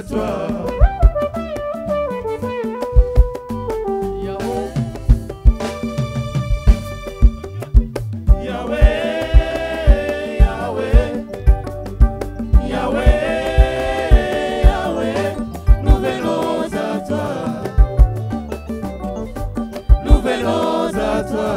toi. Yahweh, Yahweh, Yahweh, Yahweh, nous venons à toi. Nous venons à toi.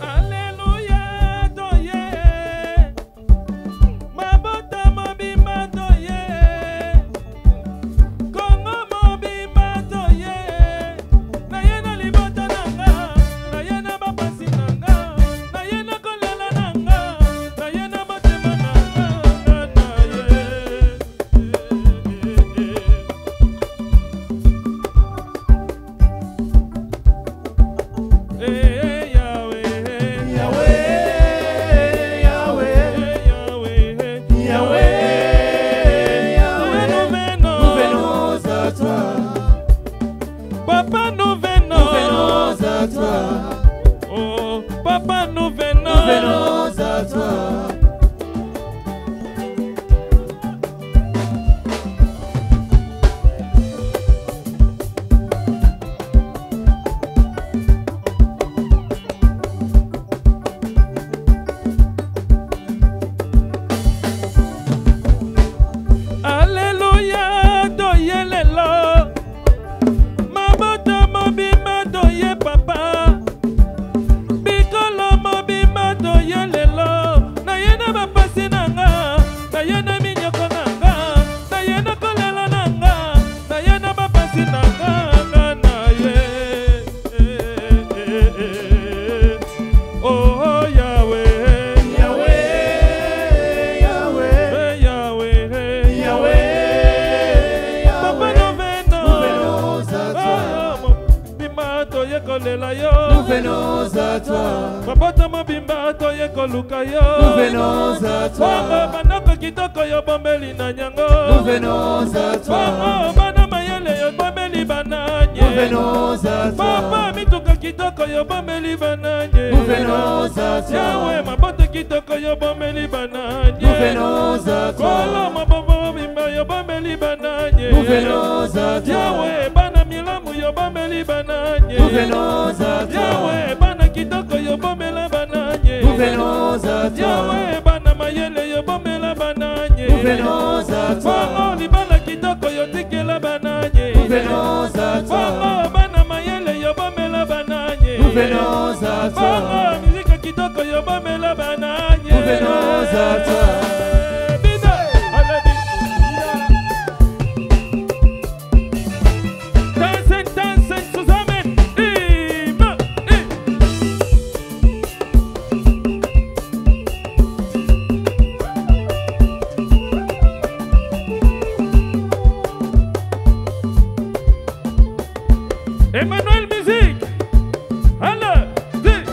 Alléluia, toye. Mabota mobimba toye. Kongo mobimba toye. Naye na libota na nga, naye na bapasi na nga, naye na kolela na nga, naye na motema na nga, nga na ye. Eh, Yahweh. Yahweh, Yahweh, Yahweh, Yahweh, Yahweh, nous nous venons à toi. Papa, nous venons. Nous venons à toi. Oh, papa, nous venons. Nous venons à toi. Alléluia, toye lelo. Mabota mobimba toye papa. Bikolo mobimba toye lelo. Naye na bapasi na nga, naye na minyoko na nga, naye na kolela na nga, naye na bapasi na nga, nga na ye. Oh, Yahweh. Yahweh, Yahweh, Eh, Yahweh. Yahweh, Papa, Yahweh, nous venons. nous venons à toi. Oh, mobimba toye kolela yo. Nous venons à toi. Mabota mobimba toye koluka yo. Nous venons à Bongo toi. bandako kitoko yo bombeli na nyango. Nous venons à toi. Bongo bana mayele yo bombeli bananye. Nous venons à Papa toi. mituka kitoko yo bombeli bananye. Nous venons à toi. Yawe mabota kitoko yo bombeli bananye. Nous venons à Kolo toi. mabombo mobimba yo bombeli bananye. Nous venons à toi. Yawe bana milamu yo bombeli bananye. Nous venons à toi. Yawe bana kitoko yo bombela bananye. Nous venons à toi. Yawe bana mayele yo bombela bananye. Nous venons à toi. Bongo libala kitoko yo tikela bananye. Nous venons à toi. Bongo bana mayele yo bombela bananye. Nous venons à toi. Bongo mizika kitoko yo bombela bananye. Nous venons à toi. Bina, aladi. Tanzen, tanzen zusammen. Immer, i. Emmanuel Musique. Allez, deux.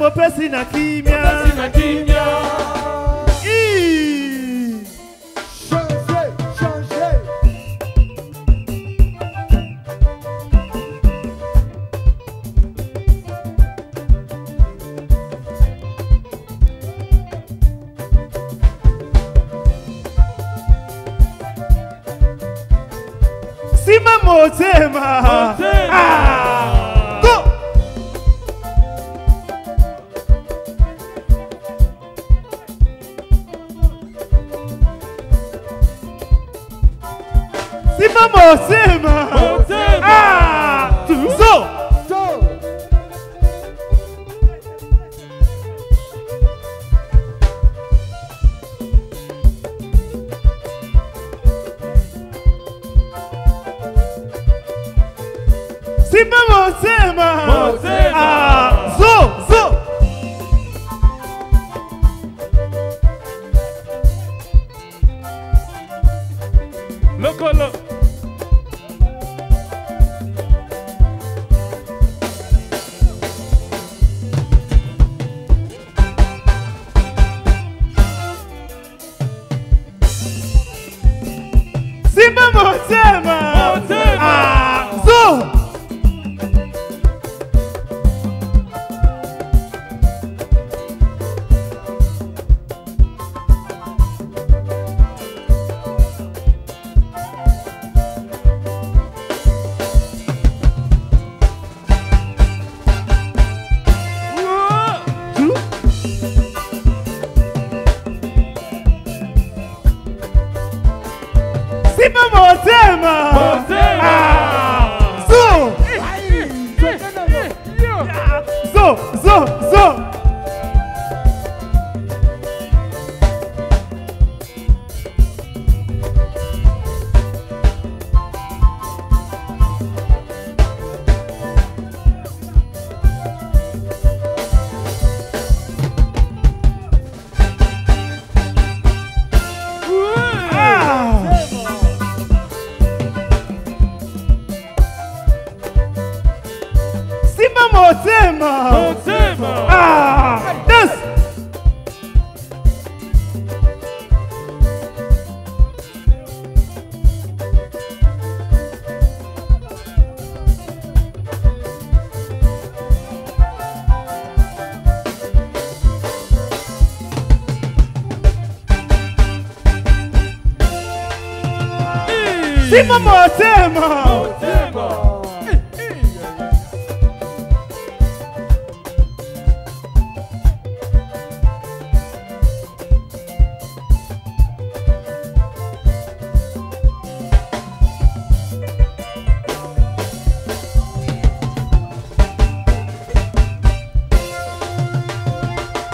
Mopesi na kimia. Mopesi na kimia. Changer, changer. Simba motema. Motema. Ah. Go. Simba motema. Motema. Ah. Zo. So. Simba motema. Motema. Ah. Zo. Zo. Lokolo. Simba motema. Motema. Ah. Zo. Ouah. Simba motema. Motema. Ah. Zo. Yo. Zo. Zo. Zo. Ouah. Ah. Simba motema. Motema. Ah. Danse. Simba motema. Motema.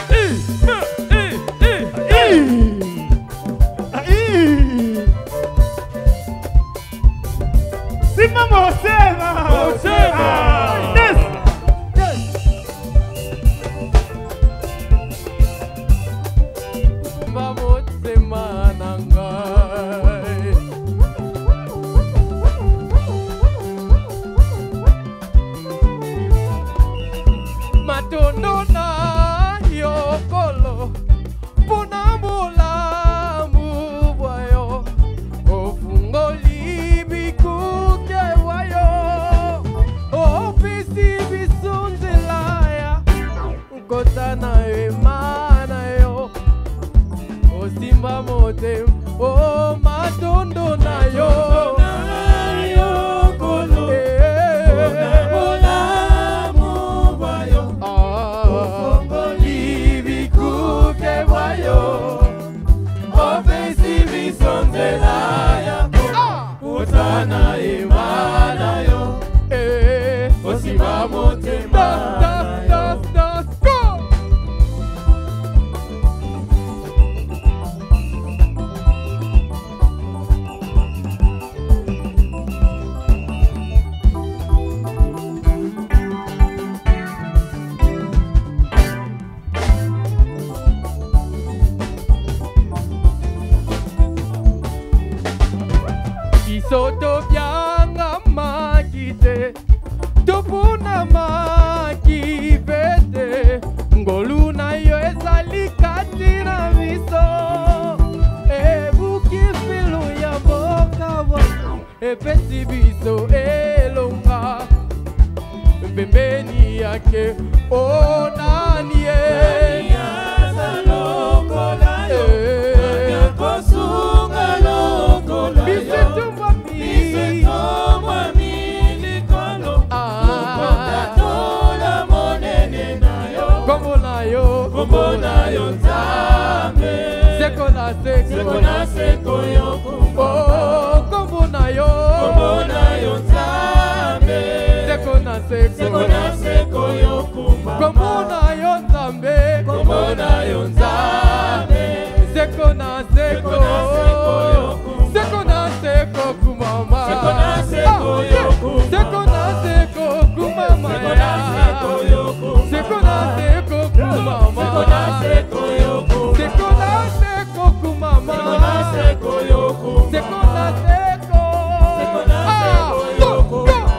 I, I, I, I. Ih. Simba motema. Motema. Ah. Danse. Simba motema na ngai. Matondo na yo kolo mpona bolamu bwa yo ofungoli bikuke bwa yo opesi biso nzela ya nkota na yo ema na yo osimba motema o matondo na yo Eh. Ah. Eh. Osimba motema Da, da, da, da, go! Biso tobyanga maki te topona maki pete. Epesi biso elonga pembeni yake o nani ye Aza lokola yo, Eh. kosunga lokola biso yo. etumbwami Biso etombwami likolo, Ah. totatola monene na yo. kombo na yo Kombo na yo Nzambe, seko na seko seko na seko yo kumba. Oh, kombo na yo Kombo na yo Nzambe, seko na seko seko na seko yo kumba. kombo na yo Nzambe Kombo na yo Nzambe, seko na seko Seko na seko yo kumama. seko na seko kumama Seko na seko Ah, yo kumama. seko na seko kumama seko na seko yo kumba. seko na seko kumama Seko na seko yo kumba. seko na seko kumama Seko na seko yo kumba. seko na seko Seko na Ah, seko yo go, go. kumama.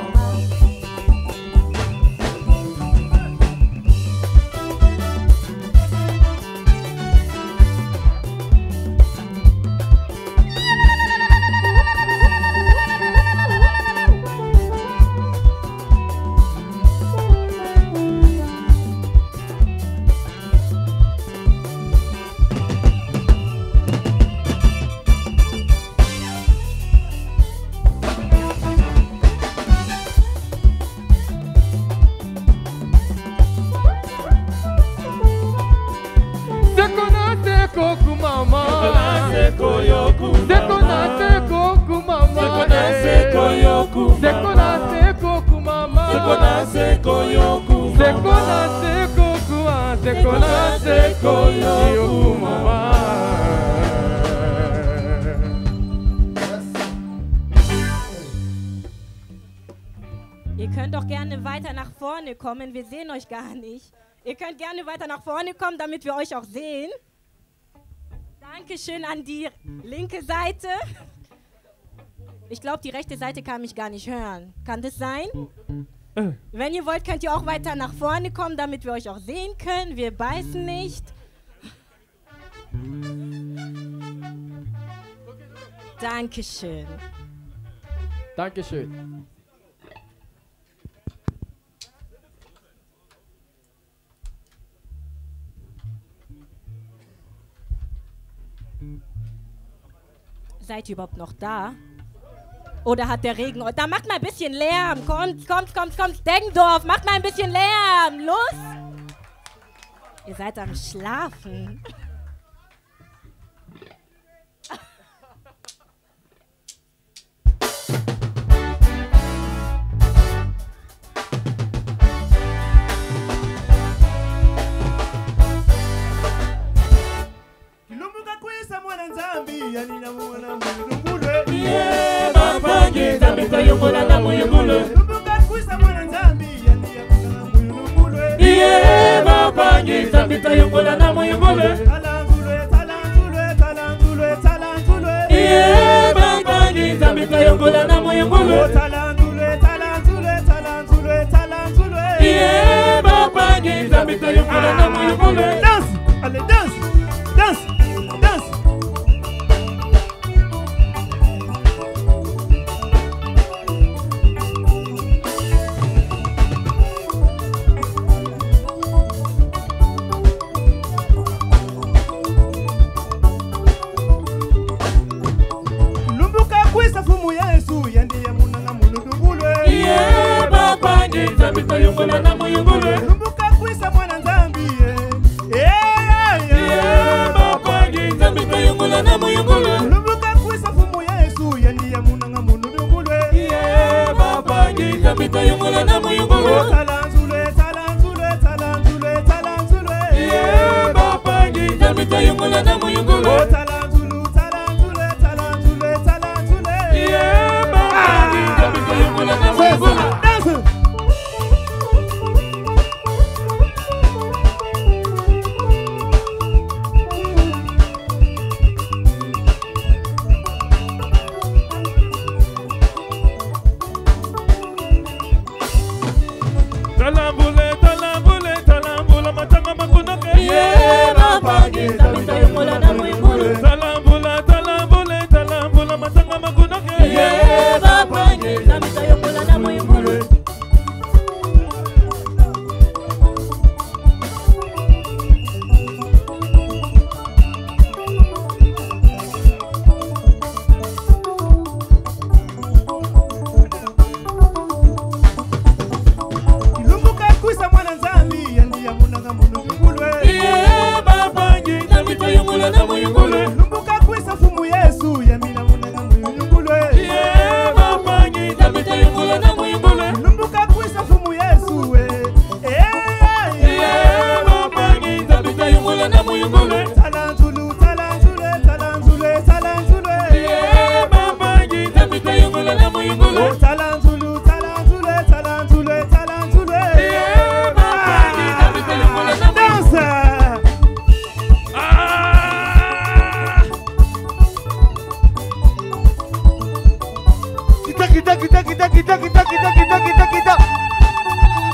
Seko na seko kumama Seko na seko yo kumama. Seko na seko kumama Seko na seko yo kumama. Seko na seko kumama Seko na seko yo kumama. Seko na seko kuma Seko na seko yo kumama Ihr könnt auch gerne weiter nach vorne kommen. Wir sehen euch gar nicht. Ihr könnt gerne weiter nach vorne kommen, damit wir euch auch sehen. Dankeschön an die linke Seite. Ich glaube, die rechte Seite kann mich gar nicht hören. Kann das sein? Wenn ihr wollt, könnt ihr auch weiter nach vorne kommen, damit wir euch auch sehen können. Wir beißen nicht. Dankeschön. Dankeschön. Seid ihr überhaupt noch da? Oder hat der Regen... Da macht mal ein bisschen Lärm. Kommt, kommt, kommt, kommt. Deggendorf, macht mal ein bisschen Lärm. Los! Ihr seid am Schlafen. Kilumbuka kwisa mwana Nzambi yanina mwana mulungulwe. Iye bapangi Nzambi toyongola na muyungulu. Kilumbuka kwisa mwana Nzambi yanina mwana mulungulwe. Iye bapangi Nzambi toyongola na muyungulu. Talanzulwe, talanzulwe, talanzulwe, talanzulwe. Iye bapangi Nzambi toyongola na muyungulu. Talanzulwe, talanzulwe, talanzulwe, talanzulwe. Iye bapangi Nzambi toyongola na muyungulu. Danse, allez, danse, danse, danse. Lumbuka kwisa fumu Yesu yandiye munanga muludungulwe. Iye bapangi Nzambi toyongola na muyungulu. Lumbuka kwisa mwana Nzambi ye. Eh, Iye bapangi Nzambi toyongola na muyungulu. Lumbuka kwisa fumu Yesu yandiye munanga muludungulwe. Iye bapangi Nzambi toyongola na muyungulu. Talanzulwe, talanzulwe, talanzulwe, talanzulwe. Iye bapangi Nzambi toyongola na muyungulu. Talanzulu, talanzulwe, talanzulwe, talanzulwe. Iye bapangi Nzambi toyongola na muyungulu. Danse. Talambule, talambule, talambula, matanga makunoke. Iye bapangi Nzambi toyongola na muyungulu. Take it, take it, take it, take it, take it, take it, take it, take it, take it, take it.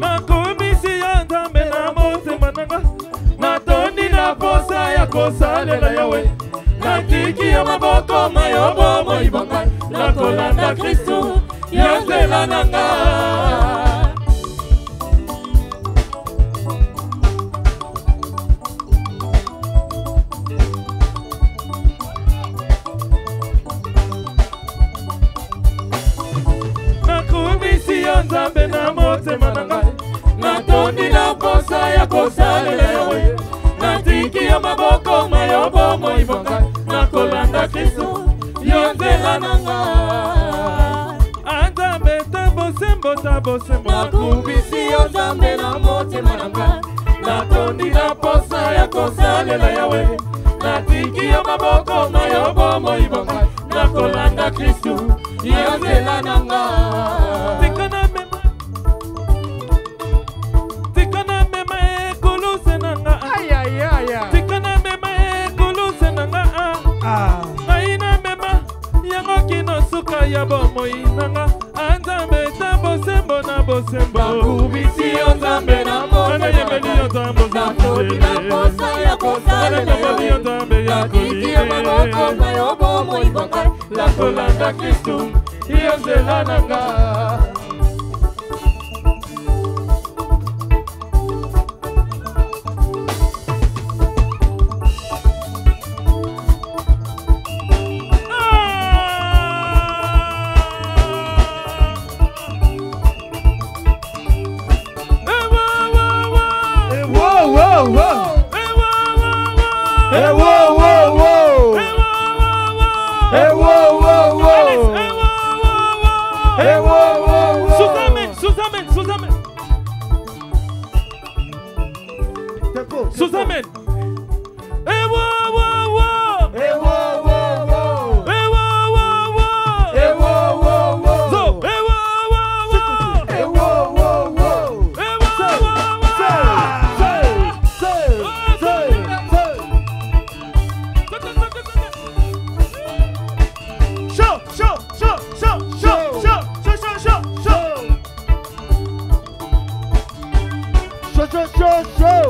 Nakomisi ya Nzambe na motema na nga, natondi na posa ya kosalela Yawe, natiki yo maboko ma yo bomoi bwa ngai, nakolanda Kristu yo nzela na nga. Nakumisi yo Nzambe na motema na ngai, natondi na posa ya kosalela Yawe, natiki yo maboko ma yo bomoi bwa ngai, nakolanda Kristu yo nzela na nga. Ah, Nzambe ta bosembo, ta bosembo, nakumisi yo Nzambe na motema na ngai, natondi na posa ya kosalela Yawe, natiki yo maboko ma yo bomoi bwa ngai, nakolanda Kristu yo nzela na nga. Tika na mema, tika na mema ekuluse na nga, Aïe, aïe, aïe. tika na mema ekuluse na nga, Ah. ngai na mema yango kino suka ya bomoi na nga. Ah, Nzambe ta bosembo na bosembo, Nakubisi yo Nzambe na motema na nayembeli yo Nzambe Natondi na posa ya kosalela nayembeli yo Yawe, Nzambe ya natiki yo maboko ma yo bomoi bwa ngai, nakolanda Kristu yo nzela na nga. Eh, wow, wow, wow. Eh, wow, wow, wow. Eh, wow, wow, wow. Eh, wow, wow, wow. Zusammen, zusammen, zusammen, Tempo, tempo. zusammen. Eh, wow, wow, wow. Eh, wow, wow, wow. Eh, wow, wow, wow. Eh, wow, wow, wow. So, eh, wow, wow, wow. Eh, wow, wow, wow. Eh, wow, wow, wow. Say, say, say, say. Sote, sote, sote. Show, show, show, show, show, show, show, show, show, show. Show, show, show, show.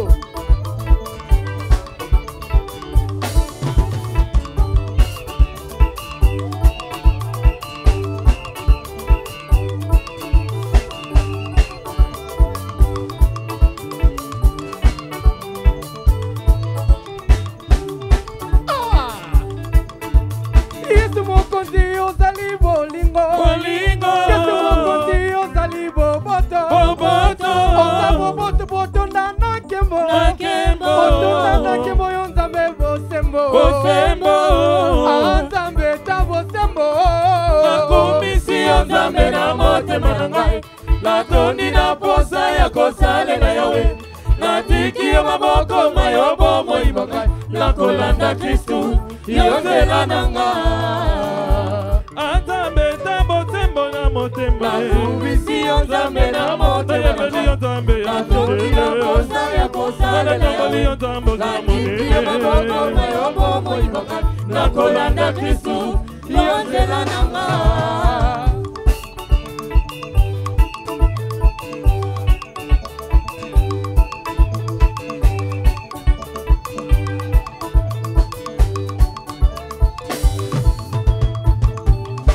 Yesu mokonzi ozali bolingo, Bolingo. Yesu mokonzi ozali boboto, Boboto. Oza boboto botonda na nkembo, Na nkembo. Botonda na nkembo yo Nzambe bosembo, Bosembo. Ah, Nzambe ta bosembo, Nakumisi yo Nzambe na motema na ngai, natondi na posa ya kosalela Yawe, natiki yo maboko ma yo bomoi bwa ngai, nakolanda Kristu yo nzela na nga. Ah, Nzambe ta bosembo na motema, Nakubisi yo Nzambe na motema na nayembeli yo ngai, Nzambe ya natondi na monene. posa ya kosalela Nayembeli yo Yawe, Nzambe oza natiki yo maboko monene. ma yo bomoi bwa ngai, nakolanda Kristu yo nzela na nga.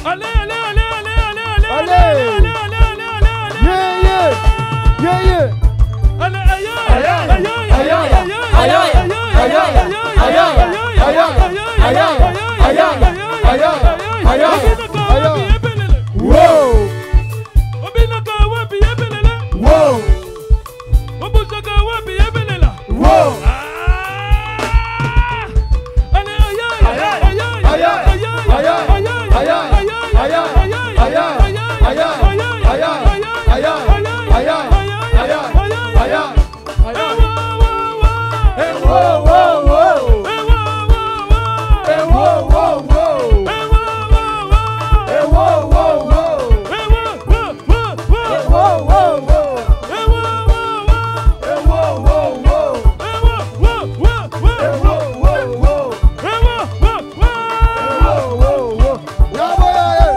Allez, allez, allez, allez, allez, allez, Allez. allez, allez, allez, allez, allez, Yeah, yeah. Yeah, yeah. allez, aïe, aïe, aïe, aïe, aïe, aïe, aïe, aïe, aïe, aïe, aïe, aïe, aïe, aïe, aïe, aïe, aïe, Wow. Obinaka wapi yebelela, Wow. obushaka wapi yebelela. Wow. Ah! Allez, aïe, aïe, aïe, aïe, aïe, aïe, aïe, aïe, aïe, Aïe, aïe, aïe, aïe, aïe, aïe, aïe, aïe, aïe, aïe. Eh, wow, wow, wow. Eh, wow, wow, wow. Eh, wow, wow, wow. Eh, wow, wow, wow. Eh, wow, wow, wow. Eh, wow, wow, wow. Eh, wow, wow, wow. Bravo, eh.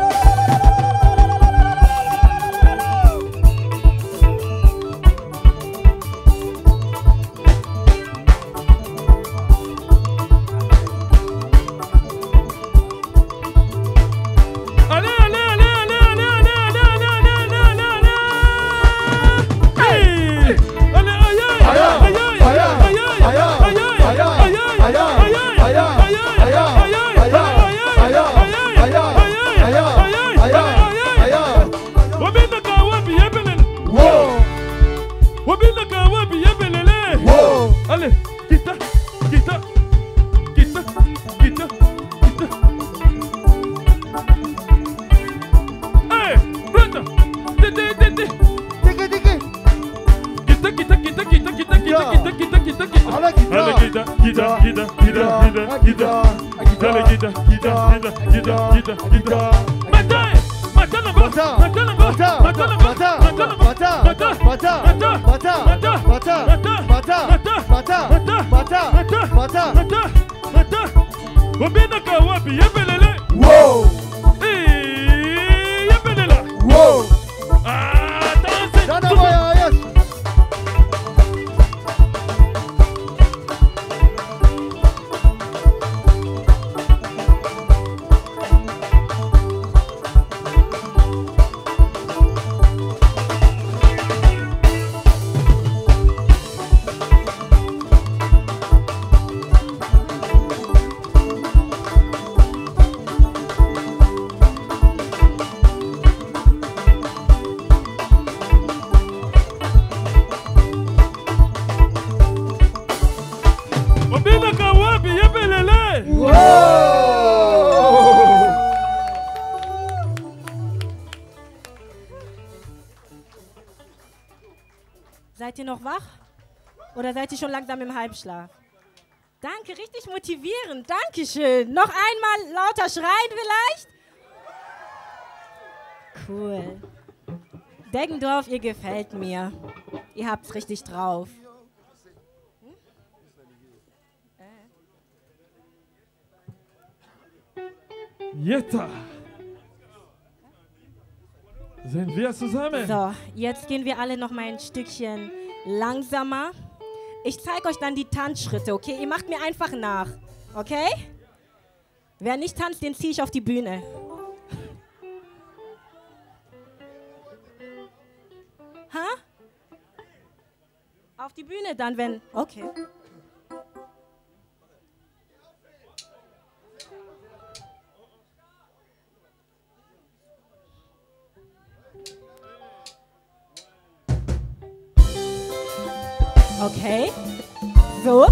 Allez, allez, allez, allez, allez, allez, allez, allez, allez, allez, allez, allez. Allez, aïe, aïe, aïe, aïe, aïe, aïe, aïe, aïe, aïe, aïe, aïe, aïe, aïe, aïe, aïe, aïe, aïe, aïe. Wabinaka wapi yebelele. Wabinaka wapi yebelele. Allez, kita, kita, kita, kita, kita. Hey, brother. Tete, tete. Tiki, tiki. Kita, kita, kita, kita, kita, kita, kita, kita, kita, kita. Allez, kita. Allez, kita, kita, kita, kita, kita, kita. Allez, kita, kita, kita, kita, kita, kita. Mata, mata nango, Mata. mata nango, Mata. mata nango, Mata. mata nango, Mata. mata, Mata. mata, Mata. mata, Mata. mata, Mata. mata, Mata. mata, Mata. mata, Mata. mata, mata. Wabinaka wapi yebelele. Wow. Eh, yebelela. Wow. Ah, danse. Dada boya, yes. Wabinaka wapi yebelele. Wow. Seid ihr noch wach? Oder seid ihr schon langsam im Halbschlaf? Danke, richtig motivierend. Dankeschön. Noch einmal lauter schreien vielleicht? Cool. Deggendorf, ihr gefällt mir. Ihr habt's richtig drauf. Jetzt sind wir zusammen. So, jetzt gehen wir alle noch mal ein Stückchen langsamer. Ich zeige euch dann die Tanzschritte, okay? Ihr macht mir einfach nach, okay? Wer nicht tanzt, den ziehe ich auf die Bühne. Ha? Auf die Bühne dann, wenn... Okay. Okay. So.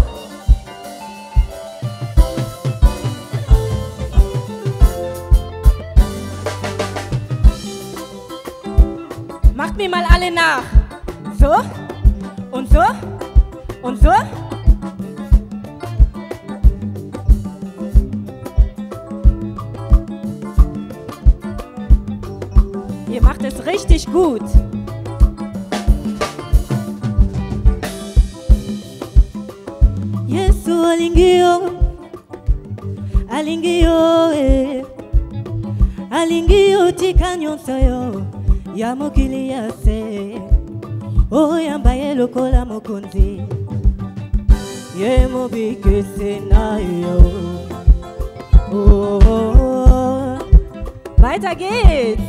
Macht mir mal alle nach. So. Und so. Und so. Ihr macht es richtig gut. Yesu alingio, alingio, eh. Alingio tika nyonso yo ya mokili ya se oyamba ye lokola mokonzi ye mobikisi na yo oh, oh, oh. Weiter geht's!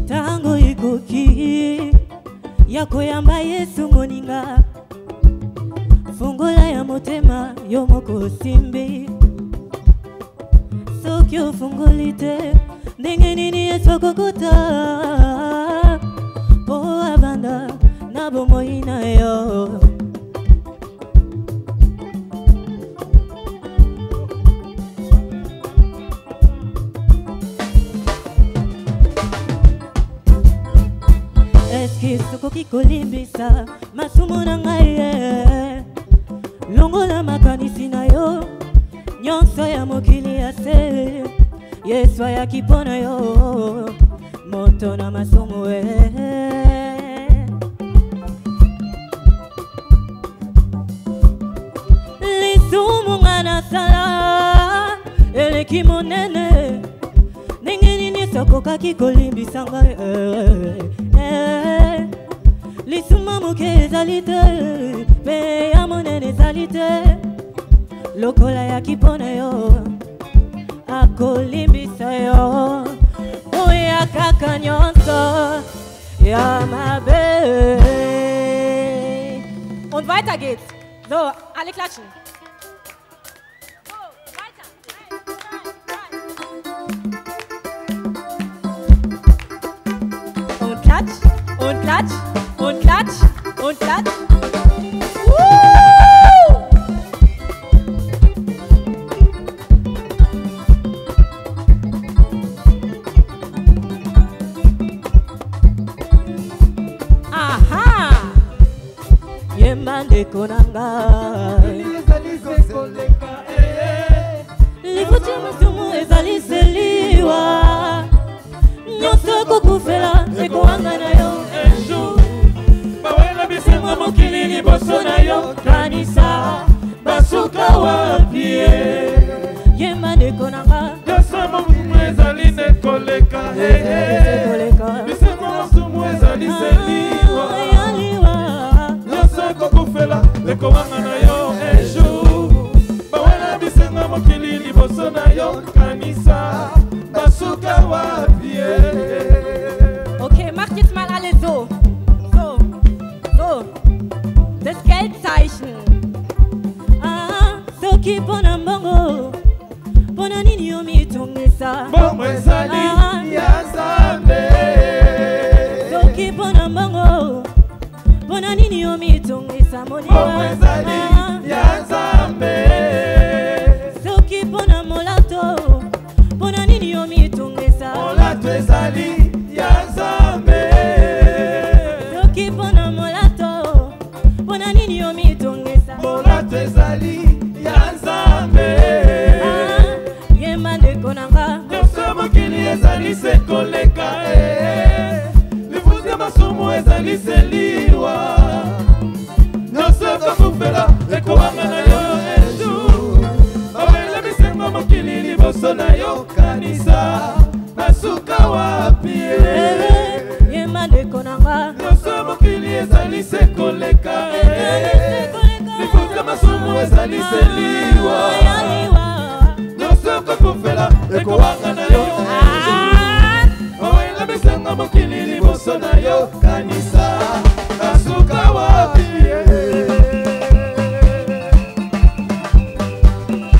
Tango ekoki ya koyamba Yesu moninga, fungola ya motema yo moko osimbi. Soki ofungoli te, ndenge nini Yesu akokota mpo abanda na bomoi na yo? Eske sokoki kolimbisa masumu na ngai ye? Longola makanisi na yo nyonso ya mokili ya se. Yesu ayaki mpo na yo moto na masumu e. Lisumu nga nasala eleki monene, ndenge nini sokokaki kolimbisa ngai eh. Lisuma moke ezali te mpe ya monene ezali te, lokola yaki mpo na yo akolimbisa yo oya kaka nyonso ya mabe. Und weiter geht's. So, alle klatschen. So, weiter. 1, 2, 3. Und klatsch, und klatsch, und klatsch, und klatsch. Woo! Aha! Yemba ndeko na ngai, lifuti masumu ezali seliwa, nyonso ekokufela ekowanga na yo. Bawela bisengo mokili liboso na yo, kanisa basuka wapi ye? Yemba ndeko na nga, nyonso mosumu ezali nde koleka, bisengo masumu ezali seliwa, nyonso ekokufela ekowanga na yo. Un jour bawela bisengo mokili liboso na yo, kanisa basuka wapi ye? Okay, macht jetzt mal alle so. So, so. Das Geldzeichen. Ah, soki mpo na mbongo, mpona nini yo mitungisa? Mbongo ezali ya Nzambe. Soki mpo na mbongo, mpona nini yo mitungisa? Mbongo ezali ya Nzambe. Soki mpo na molato, mpona nini yo mitungisa? Molato ezali ya Nzambe. Soki mpo na molato, mpona nini yo mitungisa? Molato ezali ya Nzambe. Yemba ndeko na nga, nyonso mokili ezali se koleka, lifuti ya masumu ezali seliwa, nyonso ekokufela ekowanga na yo. Un jour bawela bisengo mokili liboso na yo, kanisa basuka wapi ye? Yemba ndeko na nga, nyonso mokili ezali se koleka, lifuti ya masumu ezali seliwa, nyonso ekokufela ekowanga na yo. Bawela bisengo mokili liboso na yo, kanisa basuka wapi ye?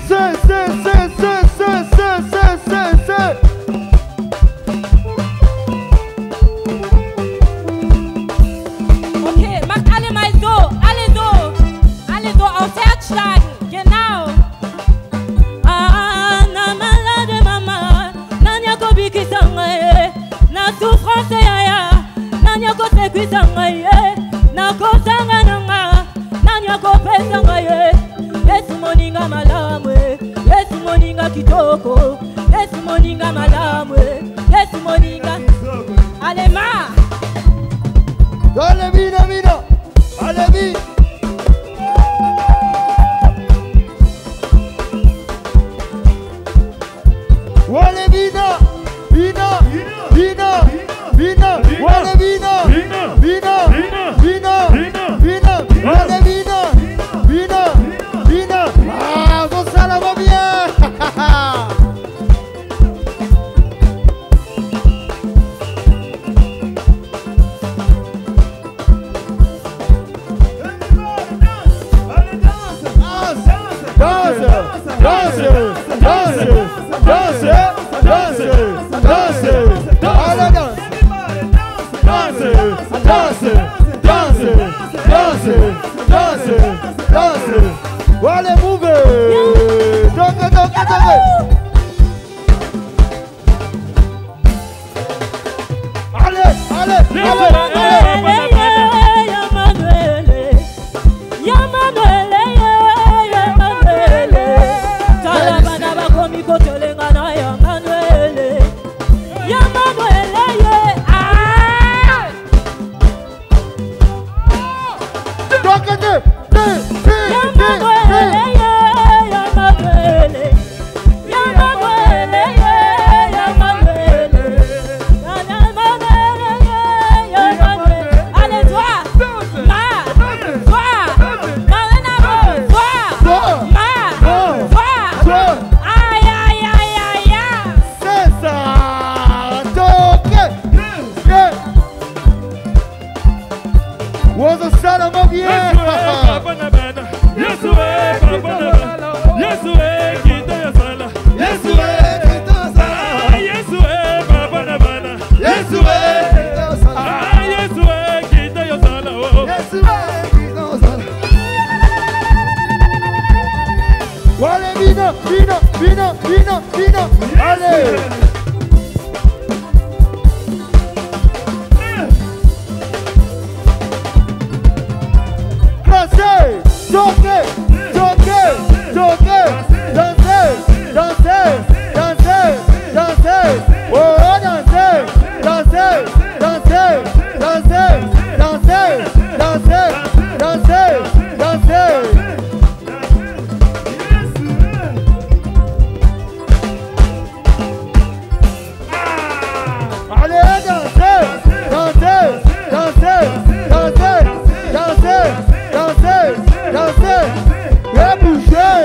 C, C, C, C, C, C, C, C, C. Okay, macht alle mal so, alle so, alle so aufs Herz schlagen. Genau. Ah, na malade mama, nani akobikisa ngai? Na souffrance yaya, nani akosekwisa ngai? Na kozanga na nga, nani akopesa ngai? Yesu moninga malamu, Yesu moninga kitoko, Yesu moninga malamu, Yesu moninga. Allez, ma. Allez, vina, vina. Allez, vina. Allez, vina. Vina. Vina. Vina. Allez, vina. Vina. Vina. Vina. Allez, vina. Vina. Vina. Ah, bon, ça, là va bien. Danse, danse, danse, danse, danse, danse, allez, danse, danse, danse, danse, danse, danse, danse, allez, move, danse, danse, danse. Allez, allez, allez, allez. Wozo sala bien. Yesu e papa na bana. Yesu e papa na bana. Yesu e kita ya sala. Yesu e kita sala. Ah, Yesu e papa na bana. Yesu e kita sala. Ah, Yesu e kita ya sala. Oh. Yesu e kita sala. Allez, Bina, Bina, Bina, Bina, Bina. Allez. Dansez, toquez, toquez, toquez, dansez, dansez, dansez, dansez. Oh, dansez, dansez, dansez, dansez, dansez, dansez, dansez, dansez. Allez, dansez, dansez, dansez, dansez, dansez, dansez, dansez. Et bougez,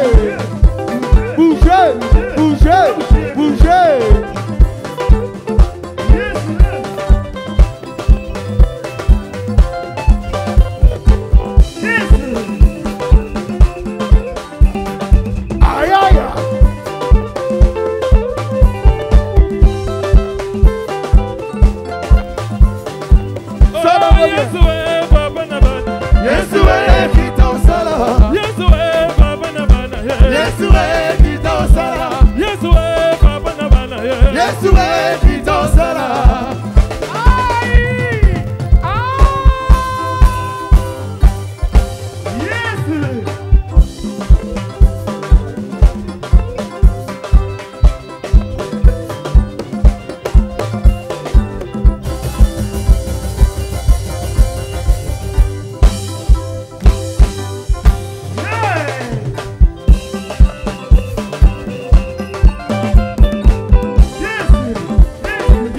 bougez, bougez, bougez. Aïe, aïe, aïe. Oh, Yesu e papa na bana. Yesu e kita sala. Yesu e papa na bana. Yesu e kita sala. Yesu e papa na bana. Yesu e kita sala.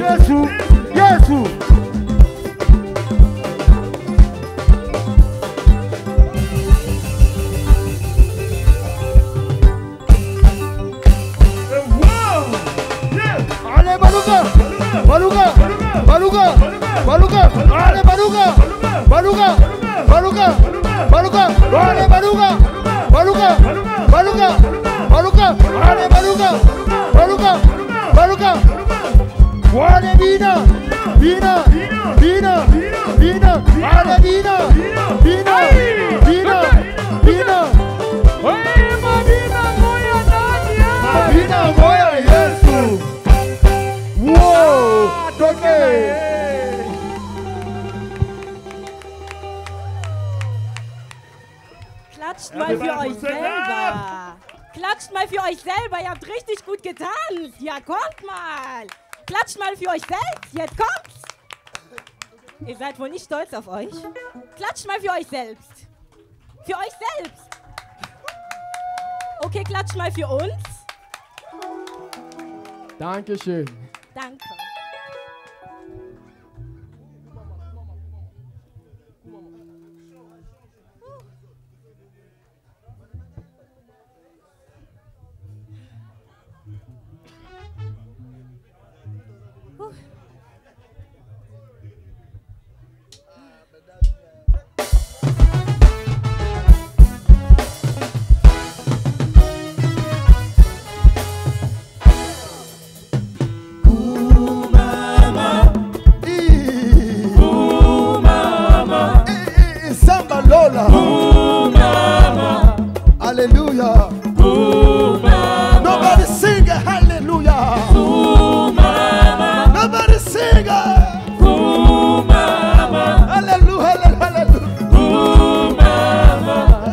Yesu, Yesu. Allez, Baluga, Baluga, Baluga, Baluga, allez, Baluga, Baluga, Baluga, Baluga, allez, Baluga, Baluga, Baluga, Baluga, allez, Baluga, Baluga, Baluga. Allez, Bina, Bina, Bina, Bina, allez, Bina, Bina, Bina, Bina. Mabina Goya Yesu. Wow, toquez. Klatscht mal für euch selber. Klatscht mal für euch selber. Ihr habt richtig gut getanzt. Ja, kommt mal. Klatscht mal für euch selbst. Jetzt kommt's. Ihr seid wohl nicht stolz auf euch. Klatscht mal für euch selbst. Für euch selbst. Okay, klatscht mal für uns. Dankeschön. Danke. Samba Lola. Hallelujah. Nobody sing a hallelujah. Nobody sing a hallelujah. Hallelujah.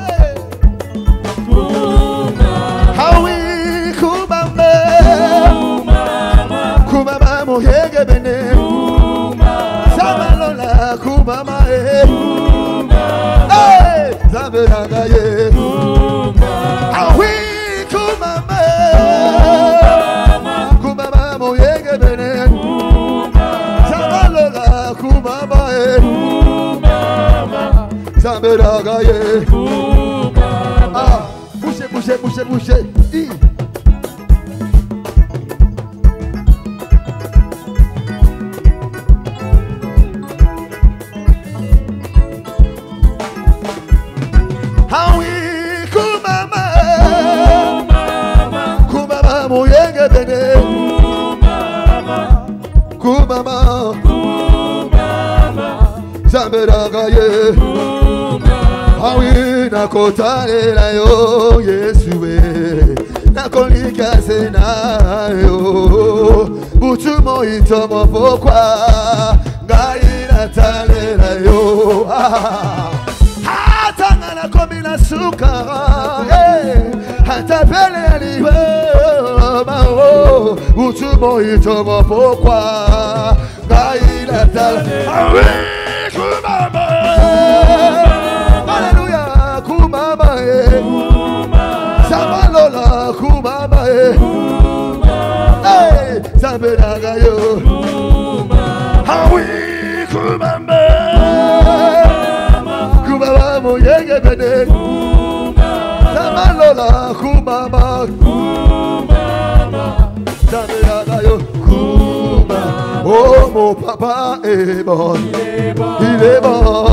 Hey. Hawi kumame. Kumama moyege bene. Samba Lola kumama eh. Hey, Zambelanga ye. Hawi kumame. Kumama moyege bene. Samba Lola kumama eh. Zambelanga ye. Ah, bougez, bougez, bougez, bougez. I. moyengebene. Kumama. Nzambe na ngai ye. Awi nakotalela yo Yesu e. Nakolika se na yo. Butu moi ntongo pokwa. Ngai natalela yo. Ata nga nakomi na suka. Ata pele ya liwa butu moi ntongo pokwa. Ngai natalela. Awi kumama. Alléluia, kumama eh. Samalola kumama eh. Hey, Nzambe na ngai yo. Ah oui, kumama. Kumama moyengebene. Samalola kumama. Nzambe na ngai yo. Kuma. Oh mon papa est bon. Il est bon.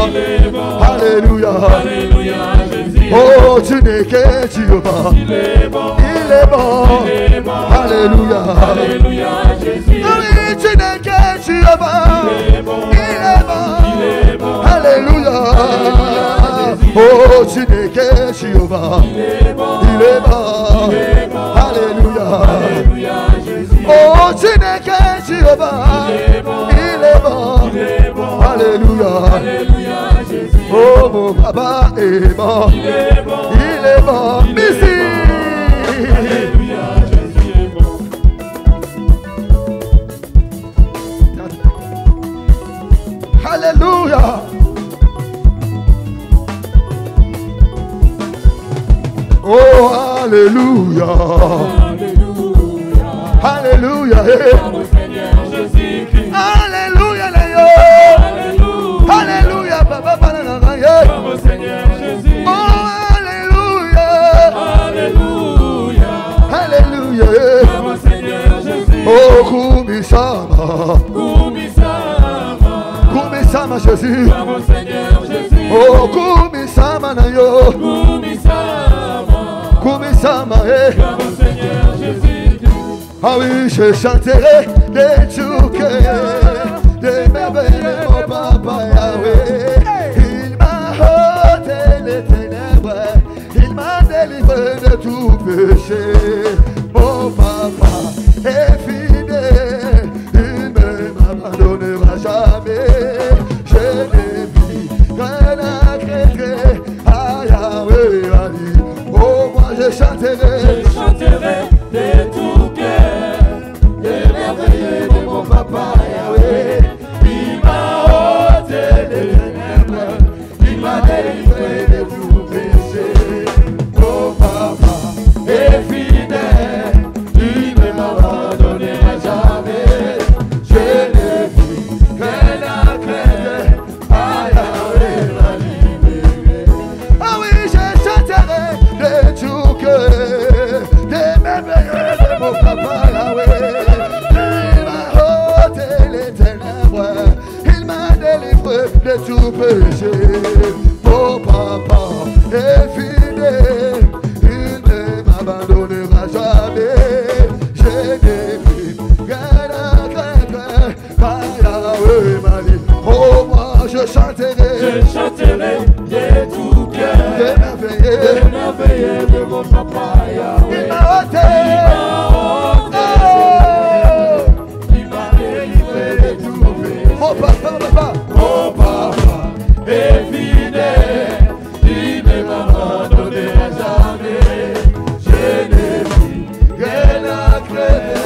Alléluia. Alléluia, Jésus. Oh, tu n'es que Jéhovah. Il est bon. Il est bon. Il est bon. Alléluia. Alléluia, Jésus. Oui, tu n'es que Jéhovah. Il est bon. Il est bon. Il est bon. Alléluia. Alléluia, Jésus. Oh, tu n'es que Jéhovah. Il est bon. Il est bon. Il est bon. Alléluia. Alléluia, Jésus. Oh, tu n'es que Jéhovah. Il est bon. Il est bon. Il est bon. Alléluia. Alléluia, Jésus. Oh, mon papa est bon. Il est bon. Il est bon. Il est Messie. Alléluia, Jésus est bon. Alléluia. Oh, alléluia. Alléluia. Alléluia. eh. Gloire au Seigneur Jésus-Christ. Alléluia. Léo. Alléluia. Alléluia. Papa, papa, nana, eh. Gloire au Seigneur Jésus. Oh, alléluia. Alléluia. Alléluia. eh. Gloire au Seigneur Jésus. Oh, kumisama. Kumisama. Kumisama, Jésus. Gloire au Seigneur Jésus. Oh, kumisama na yo. Kumisama. Kumisama, eh. Gloire au Seigneur Jésus. Ah oui, je chanterai des cœur, des merveilles de mon papa Yahweh. Il m'a ôté les ténèbres, il m'a délivré de tout péché. Mon papa est fidèle, il ne m'abandonnera jamais. Je n'ai plus rien à craindre, à Yahweh, Ali. Oh, moi je chanterai. Je chanterai de tout cœur, des merveilles de mon papa Yahweh. Il m'a ôté les ténèbres, il m'a délivré de tout péché. Mon papa est fidèle, il ne m'abandonnera jamais. Je n'ai plus rien à craindre, à Yahweh m'a libéré. Ah oui, je chanterai de tout cœur, des merveilles de mon papa Yahweh. Il m'a ôté les ténèbres, il m'a délivré de tout péché. Mon papa est fidèle, il ne m'abandonnera jamais. Je n'ai plus rien à craindre, car Yahweh m'a dit, oh moi je chanterai. Je chanterai de tout cœur, Des merveilles. des merveilles de mon papa Yahweh. Il m'a ôté. Oh. Il m'a délivré de tout péché. Mon papa, mon papa. Mon papa est fidèle, il ne m'abandonnera jamais. Je n'ai plus Rien à craindre.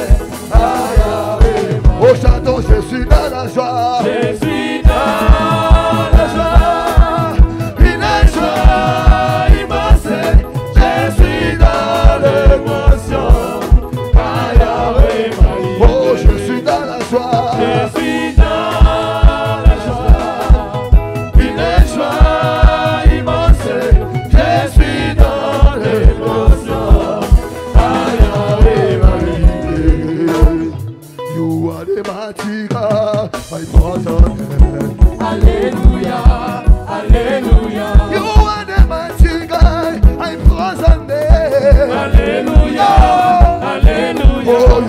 À Yahweh. Oh, chantons, je suis dans la joie. Je suis dans la joie, Il est joie immense. Je suis dans l'émotion. À Yahweh m'a Oh, je suis dans la joie. Je suis dans la joie, une joie immense. Je suis dans l'émotion. À Yahweh m'a libéré. You are the mighty God, my portion. Alléluia, Alléluia, You are the mighty God, I portion. Alléluia, Alléluia. Oh,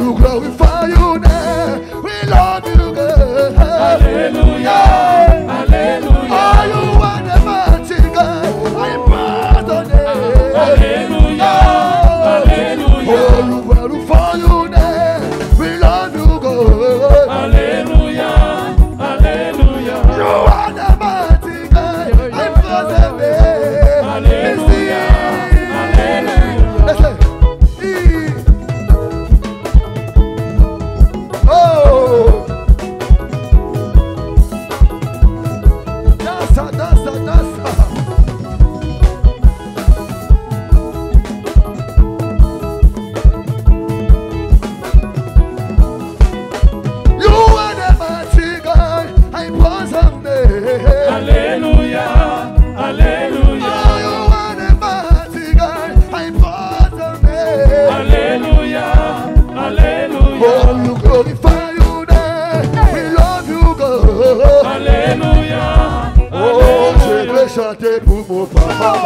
chanter pour mon papa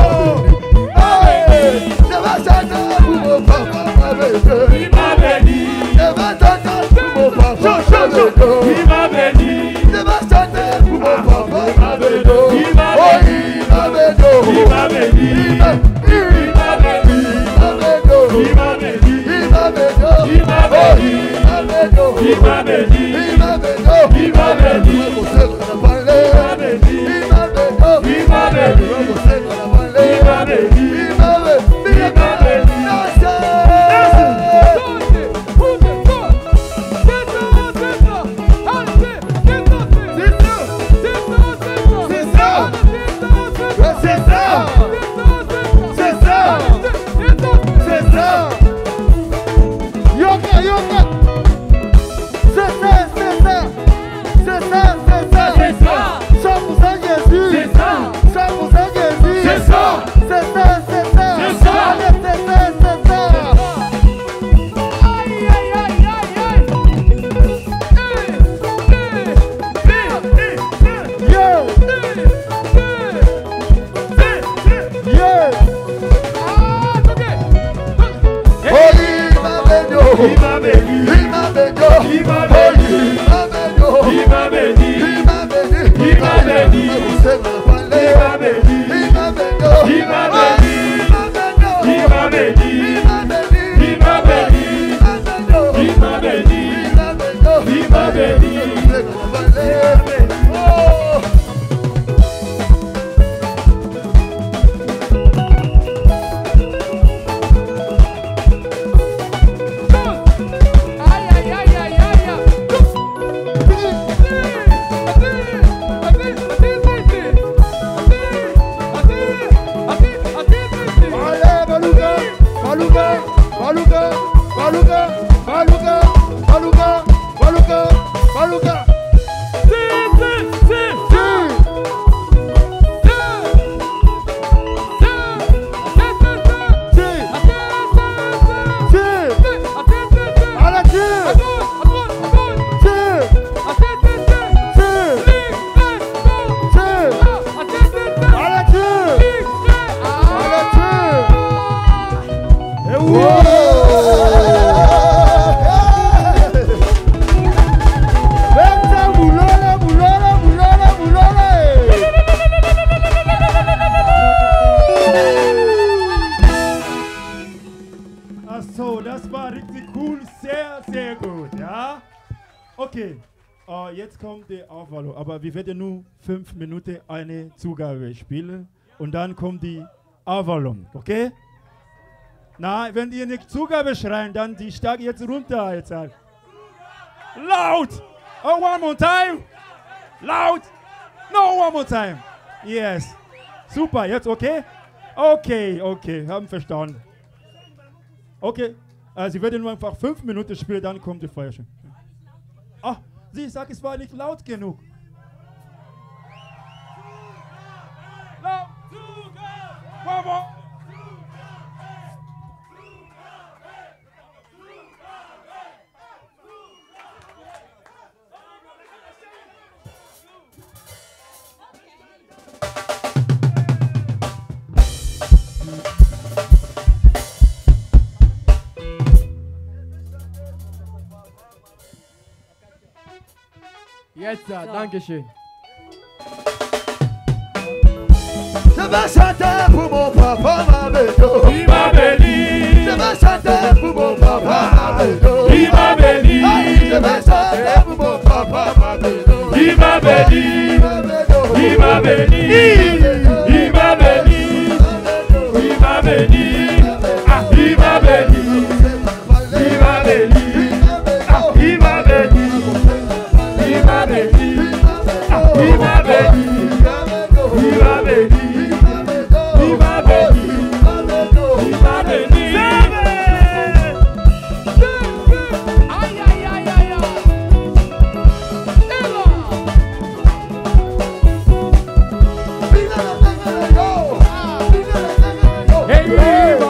m'a béni. Hey, je vais chanter pour mon papa m'a béni. Il m'a béni. Je vais chanter pour mon papa m'a béni. Il m'a béni. Je vais chanter pour mon papa m'a béni. Il m'a béni. Oh, il m'a béni. Il m'a béni. Il m'a béni. Il m'a béni. Il m'a béni. Il m'a béni. Oh, il m'a béni. Il m'a béni. Il m'a béni. Il m'a béni. Il m'a béni. Il m'a béni. Il m'a béni. Il m'a béni. Il m'a béni. Il m'a béni. C'est ça. C'est ça. C'est ça. C'est ça. Yoka, yoka. C'est ça, c'est ça. C'est ça, c'est ça. C'est ça. 100% Jésus. C'est ça. 100% Jésus. C'est ça. C'est ça, c'est ça. C'est ça. Allez, c'est ça, c'est ça. Yeah. Yeah. Oh, il m'a béni. Il m'a béni. Il m'a béni. Il m'a Oh, béni. il m'a béni. Il m'a béni. Il m'a béni. Il m'a béni. Il Il m'a béni. Il m'a béni. Il m'a béni. Il m'a béni. Il m'a béni. Il m'a béni. Il m'a béni. Il m'a béni. Il m'a béni. Il m'a béni. Oh. Allez, Balouga, Balouga, Balouga, Balouga, Balouga, Balouga, Balouga, Balouga. Si. Si. Si. Allez, si. Si. Si. Si. Allez, si. Allez, si. Eh oui. Beta boulole, boulole, boulole, boulole. Ach so, das war richtig cool. Sehr, sehr gut, ja? Okay, jetzt kommt die Aufwallung. Aber wir werden nur 5 Minuten eine Zugabe spielen. Und dann kommt die Aufwallung, okay? Na, wenn ihr nicht Zugabe schreien, dann die steige jetzt runter. Jetzt halt. Laut! Oh, one more time! Laut! No, one more time! Yes. Super, jetzt okay? Okay, okay, haben verstanden. Okay, sie werden nur einfach 5 Minuten spielen, dann kommt die Feuerschau. Ah, sie sagt, es war nicht laut genug. Laut! One more. Jetzt, danke schön. Je vais chanter pour mon papa, ma bédo. Il m'a béni. Je vais chanter pour mon papa, ma bédo. Il m'a béni. Aïe, je vais chanter pour mon papa, ma bédo. Il m'a béni. Il m'a béni. Il m'a béni. Il m'a béni. Il m'a béni. Ah, il m'a béni. Il m'a béni. Ah, il m'a béni. Il m'a béni. Ah, il m'a béni. Il m'a béni. Il m'a béni. Il m'a béni. Hey,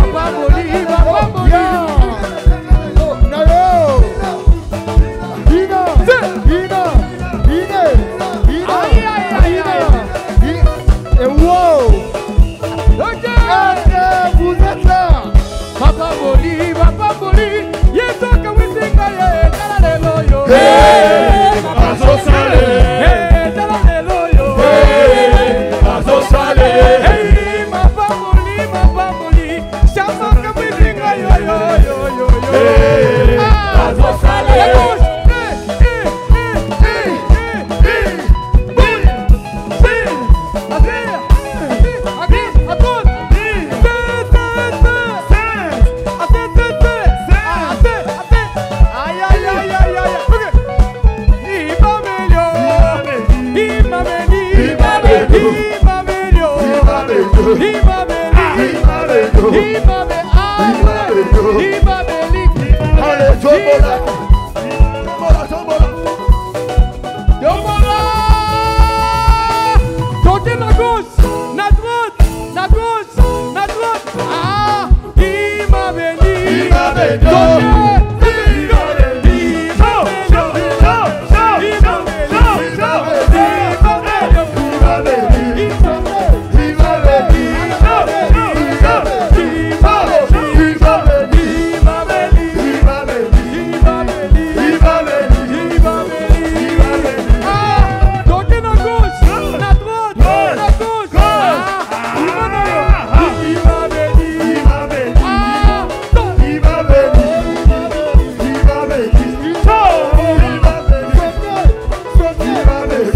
Allez, tombola. Tombola, tombola. Tombola. Toquez la gauche, la droite, la gauche, la droite. Ah, il m'a béni. Il m'a béni. Toquez. Il m'a béni. Il m'a béni. Il m'a béni. Il m'a béni. Il m'a béni. Il m'a béni. Il m'a béni. Il m'a béni. Il m'a béni. Il m'a béni. Il m'a béni. Il m'a béni. Il m'a béni. Ah, toquez la gauche, la droite, la gauche. Ah, il m'a béni. Il m'a béni. Il m'a béni. Ah, toquez. Il m'a béni. Il m'a béni. Il m'a béni. Il m'a béni.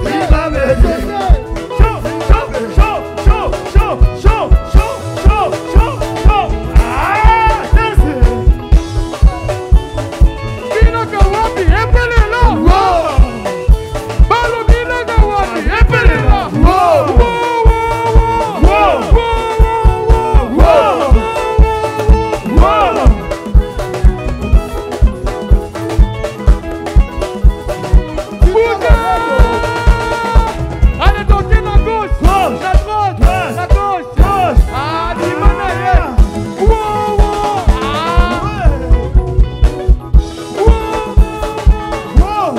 Il m'a béni. Chaud, chaud, chaud, chaud, chaud, chaud, chaud, chaud, chaud, chaud. Ah, danse. Bino kawapi, epelela. Balo bino kawapi, epelela. Wow. Wo, wo, wo. Wow. Wo, wo, wo. Wow. Wow. Bouga. Allez, toquez la gauche, Gauche. la droite, Droite. la gauche. Gauche. Ah, dimana ye. Wo, wo. Ah. Wo, Wow.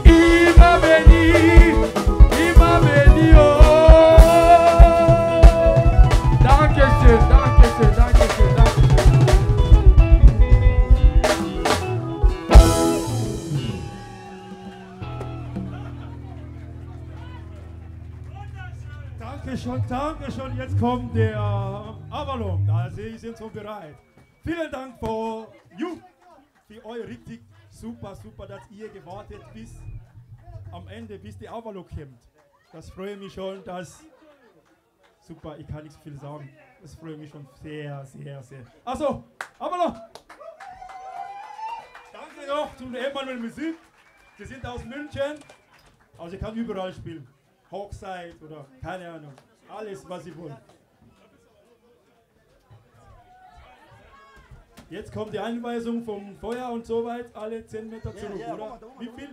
Il m'a béni, il m'a béni, oh. Danke schön, danke schön, danke schön, danke schön. Danke schon, danke schon. Jetzt kommt der Avalon. Also, Sie sind schon bereit. Vielen Dank für you, für euch richtig super, super, dass ihr gewartet bis am Ende, bis die Avalon kommt. Das freut mich schon, dass super, ich kann nicht so viel sagen. Das freut mich schon sehr, sehr, sehr. Also, Avalon! Danke noch zum Emanuel Musik. Sie sind aus München. Also ich kann überall spielen. Hochzeit oder keine Ahnung. Alles, was Sie wollen. Jetzt kommt die Einweisung vom Feuer und so weit, alle 10 Meter zurück, oder? Wie viel?